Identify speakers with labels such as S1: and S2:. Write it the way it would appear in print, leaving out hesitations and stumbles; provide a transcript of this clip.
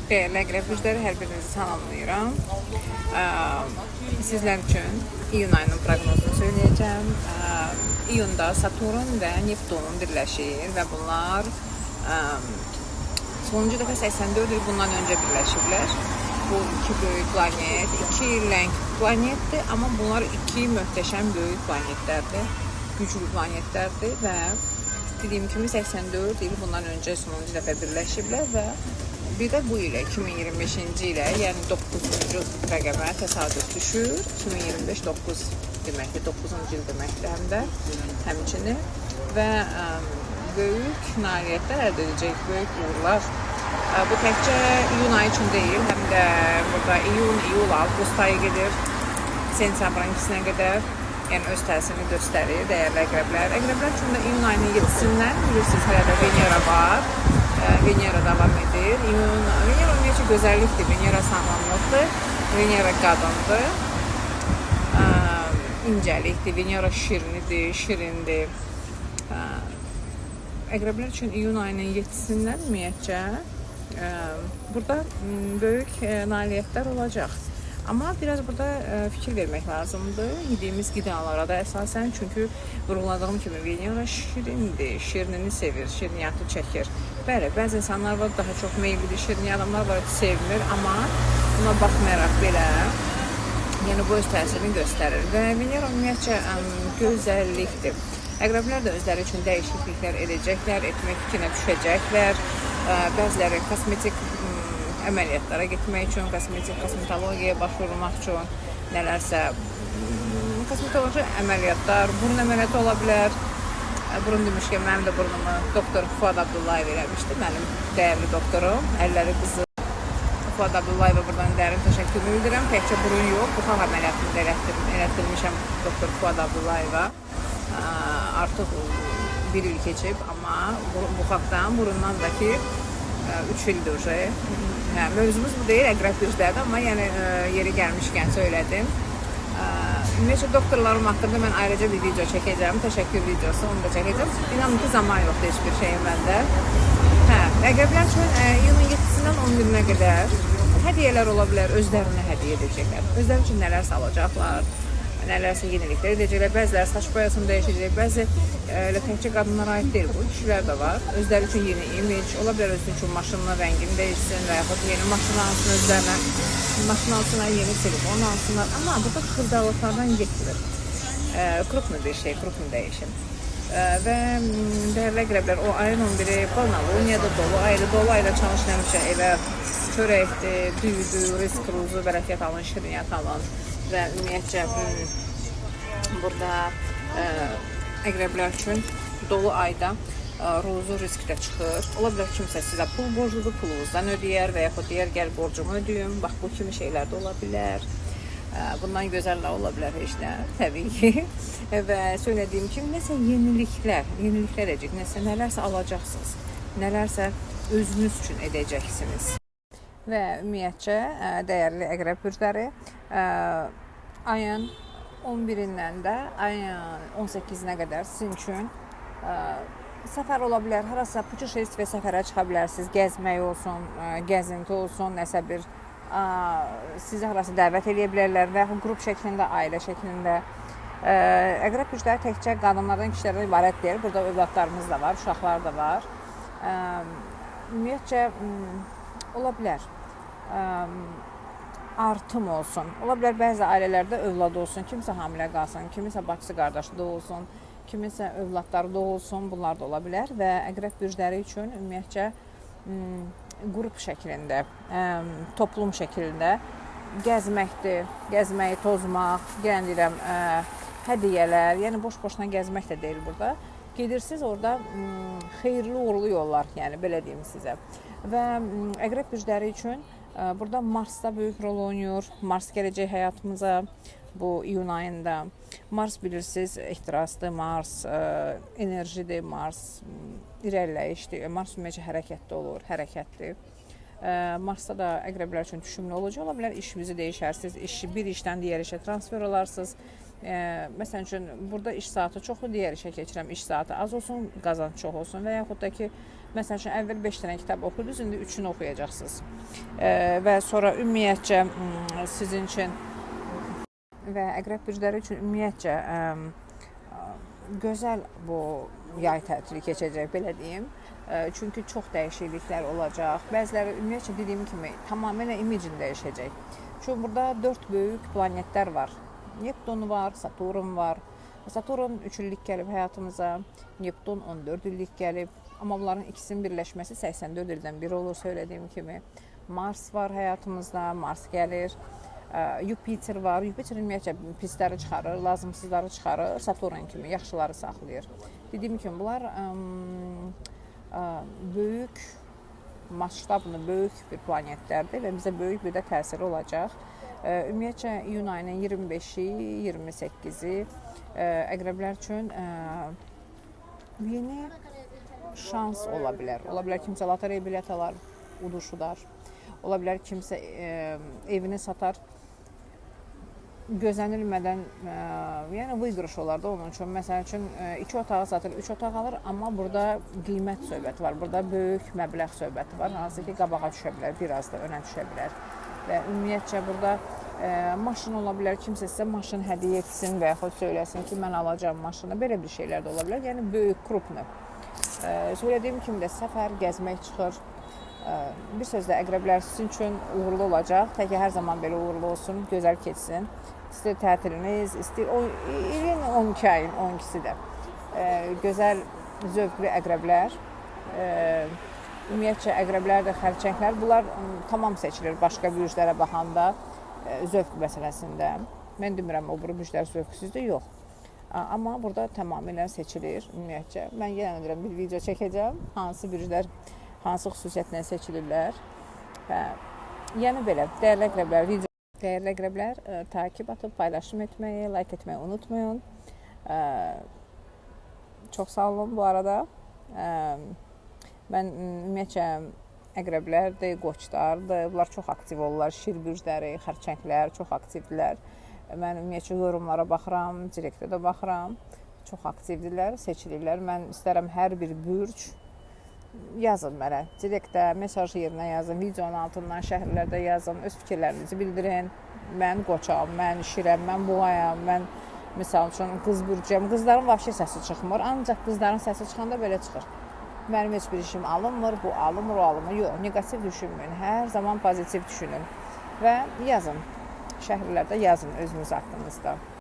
S1: Dəyərli əqrəb bürcləri, hər birinizi salamlayıram. Sizlər üçün iyun ayının proqnozunu söyləyəcəm. İyunda Saturn və Neptun birləşir və bunlar sonuncu dəfə 84 il bundan öncə birləşiblər. Bu iki böyük planet, iki rəng planetdir, amma bunlar iki möhtəşəm böyük planetlərdir, güclü planetlərdir və dediyim kimi 84 il bundan öncə sonuncu dəfə birləşiblər və bir də bu ilə 2025-ci ilə, yəni 9-cu rəqəmə təsadüf düşür. 2025 9 deməkdir, 9-cu il deməkdir həm də həmçinin və böyük nailiyyətlər əldə edəcək, böyük uğurlar. Bu təkcə iyun ayı üçün deyil, həm də burada iyun, iyul, avqust ayı gedir. Sentyabrın 2-sinə qədər, yəni öz təsirini göstərir dəyərli əqrəblər. Əqrəblər üçün də iyun ayının 7-sindən bilirsiniz hələ də Venera var. Venera davam edir. İyun, Venera ümumiyyətcə gözəllikdir, Venera sağlamlıqdır, Venera qadındır. İncəlikdir, Venera şirnidir, şirindir. Əqrəblər üçün iyun ayının 7-sindən ümumiyyətcə burada böyük nailiyyətlər olacaq. Amma biraz burada fikir vermək lazımdır yediyimiz qidalara da əsasən, çünki vurğuladığım kimi Venera şirindir, şirinini sevir, şirniyyatı çəkir. Bəli, bəzi insanlar var daha çox meyillidir, şirinliyə, adamlar var ki, sevmir, amma buna baxmayaraq belə, yəni bu öz təsirini göstərir və Venera ümumiyyətcə gözəllikdir. Əqrəblər də özləri üçün dəyişikliklər edəcəklər, etmək fikrinə düşəcəklər. Bəziləri kosmetik əməliyyatlara getmək üçün, kosmetik kosmetologiyaya başvurmaq üçün nələrsə kosmetoloji əməliyyatlar, burun əməliyyatı ola bilər. Burun demişkən mənim də burnumu doktor Fuad Abdullayev eləmişdi, mənim dəyərli doktorum, əlləri qızıl. Fuad Abdullayeva buradan dərin təşəkkürümü bildirirəm. Təkcə burun yox, buxaq əməliyyatını da elətdirmişəm doktor Fuad Abdullayeva. Artıq bir il keçib, amma buxaqdan, burundan da ki 3 ildir uje. Hə, mövzumuz bu deyil, əqrəb bürclərdir, amma yəni yeri gəlmişkən söylədim. Ümumiyyətcə doktorlarım haqqında mən ayrıca bir video çəkəcəm, təşəkkür videosu, onu da çəkəcəm. İnanın ki, zaman yoxdur heç bir şeyin məndə. Hə, əqrəblər üçün iyunun 7-sindən 11-nə qədər hədiyyələr ola bilər, özlərinə hədiyyə edəcəklər. Özləri üçün nələrsə alacaqlar, nələrsə yeniliklər edəcəklər. Bəziləri saç boyasını dəyişəcək, bəzi elə təkcə qadınlara aid deyil bu, kişilər də var. Özləri üçün yeni image, ola bilər özü üçün maşının rəngini dəyişsin və yaxud yeni maşın alsın özlərinə, maşın alsınlar, yeni telefon alsınlar. Amma burada xırdalıqlardan getmir. Krupno bir şey, krupno dəyişim. Və dəyərli əqrəblər, o ayın 11-i Polnoluniyada dolu ayda, dolu ayda çalışın həmişə elə çörəkdir, düydür, risk ruzu, bərəkət alın, şirniyyat alın və ümumiyyətcə burada əqrəblər üçün dolu ayda ruzu risk də çıxır. Ola bilər kimsə sizə pul borcludur, pulunuzdan ödəyər və yaxud deyər gəl borcumu ödəyim. Bax bu kimi şeylər də ola bilər. Bundan gözəl nə ola bilər, heç nə, təbii ki. Və söylədiyim kimi nəsə yeniliklər, yeniliklər edəcək, nəsə nələrsə alacaqsınız, nələrsə özünüz üçün edəcəksiniz. Və ümumiyyətcə dəyərli əqrəb bürcləri, ayın 11-dən də ayın 18-nə qədər sizin üçün səfər ola bilər, harasa putешествие səfərə çıxa bilərsiniz, gəzmək olsun, gəzinti olsun, nəsə bir sizi harasa dəvət eləyə bilərlər və yaxud qrup şəklində, ailə şəklində. Əqrəb bürcləri təkcə qadınlardan, kişilərdən ibarət deyil. Burada övladlarımız da var, uşaqlar da var. Ümumiyyətcə ola bilər artım olsun. Ola bilər bəzi ailələrdə övlad olsun, kimsə hamilə qalsın, kimisə bacısı qardaşı doğulsun, kimisə övladları doğulsun. Bunlar da ola bilər və əqrəb bürcləri üçün ümumiyyətcə qrup şəklində, toplum şəklində gəzməkdir, gəzməyi, tozmaq, yenə deyirəm, hədiyyələr, yəni boş-boşuna gəzmək də deyil burada. Gedirsiniz orada xeyirli uğurlu yollar, yəni belə deyim sizə. Və əqrəb bürcləri üçün burada Mars da böyük rol oynayır. Mars gələcək həyatımıza bu iyun ayında. Mars bilirsiniz, ehtirasdır, Mars enerjidir, Mars irəliləyişdir. Mars ümumiyyətcə hərəkətdə olur, hərəkətdir. Marsda da əqrəblər üçün düşümlü olacaq. Ola bilər işinizi dəyişərsiniz, bir işdən digər işə transfer olarsınız Məsəl üçün burada iş saatı çoxdur, digər işə keçirəm, iş saatı az olsun, qazanc çox olsun və yaxud da ki, məsəl üçün əvvəl 5 dənə kitab oxuyurdunuz, indi 3-ünü oxuyacaqsınız. Və sonra ümumiyyətcə sizin üçün və əqrəb bürcləri üçün ümumiyyətcə gözəl bu yay tətili keçəcək, belə deyim. Çünki çox dəyişikliklər olacaq. Bəziləri ümumiyyətcə dediyim kimi tamamilə imicin dəyişəcək. Çünki burada 4 böyük planetlər var. Neptun var, Saturn var. Saturn 3 illik gəlib həyatımıza, Neptun 14 illik gəlib. Amma bunların ikisinin birləşməsi 84 ildən bir olur söylədiyim kimi. Mars var həyatımızda, Mars gəlir. Yupiter var. Yupiter ümumiyyətcə pisləri çıxarır, lazımsızları çıxarır, Saturn kimi yaxşıları saxlayır. Dediyim kimi bunlar böyük masştablı böyük bir planetlərdir və bizə böyük bir də təsiri olacaq. Ümumiyyətcə iyun ayının 25-i, 28-i əqrəblər üçün yeni şans ola bilər. Ola bilər kimsə lotereya bilet alar, uduş udar. Ola bilər kimsə evini satar. Gözlənilmədən, yəni выигрыш olar da onun üçün. Məsəl üçün 2 otağı satır, 3 otaq alır, amma burada qiymət söhbəti var. Burada böyük məbləğ söhbəti var, hansı ki qabağa düşə bilər, biraz da önə düşə bilər. Və ümumiyyətcə burada maşın ola bilər, kimsə sizə maşın hədiyyə etsin və yaxud söyləsin ki, mən alacağam maşını. Belə bir şeylər də ola bilər. Yəni böyük, krupni. Söylədiyim kimi də səfər, gəzmək çıxır. Bir sözlə əqrəblər sizin üçün uğurlu olacaq. Tək ki hər zaman belə uğurlu olsun, gözəl keçsin. İstər tətiliniz, istər o ilin 12 ayın 12-si də. Gözəl, zövqlü əqrəblər. Ümumiyyətcə əqrəblər də, xərçənglər bunlar tamam seçilir başqa bürclərə baxanda zövq məsələsində. Mən demirəm o biri bürclər zövqsüzdür, yox. Amma burada tamamilə seçilir ümumiyyətcə. Mən yenə deyirəm bir video çəkəcəm. Hansı bürclər hansı xüsusiyyətlə seçilirlər. Hə, yəni belə dəyərli əqrəblər, video dəyərli əqrəblər, takip atıb paylaşım etməyi, like etməyi unutmayın. Çox sağ olun bu arada. Mən ümumiyyətcə əqrəblərdir, qoçlardır, bunlar çox aktiv olurlar. Şir bürcləri, xərçənglər çox aktivdirlər. Mən ümumiyyətcə yorumlara baxıram, direktə də baxıram. Çox aktivdirlər, seçilirlər. Mən istərəm hər bir bürc yazın mənə. Direktə, mesaj yerinə yazın, videonun altından şərhlərdə yazın, öz fikirlərinizi bildirin. Mən qoçam, mən şirəm, mən buğayam, mən misal üçün qız bürcüyəm. Qızların vəbşə səsi çıxmır, ancaq qızların səsi çıxanda belə çıxır. Mənim heç bir işim alınmır, bu alınmır, o alınmır. Yox, neqativ düşünməyin. Hər zaman pozitiv düşünün və yazın. Şərhlərdə yazın özünüz haqqınızda.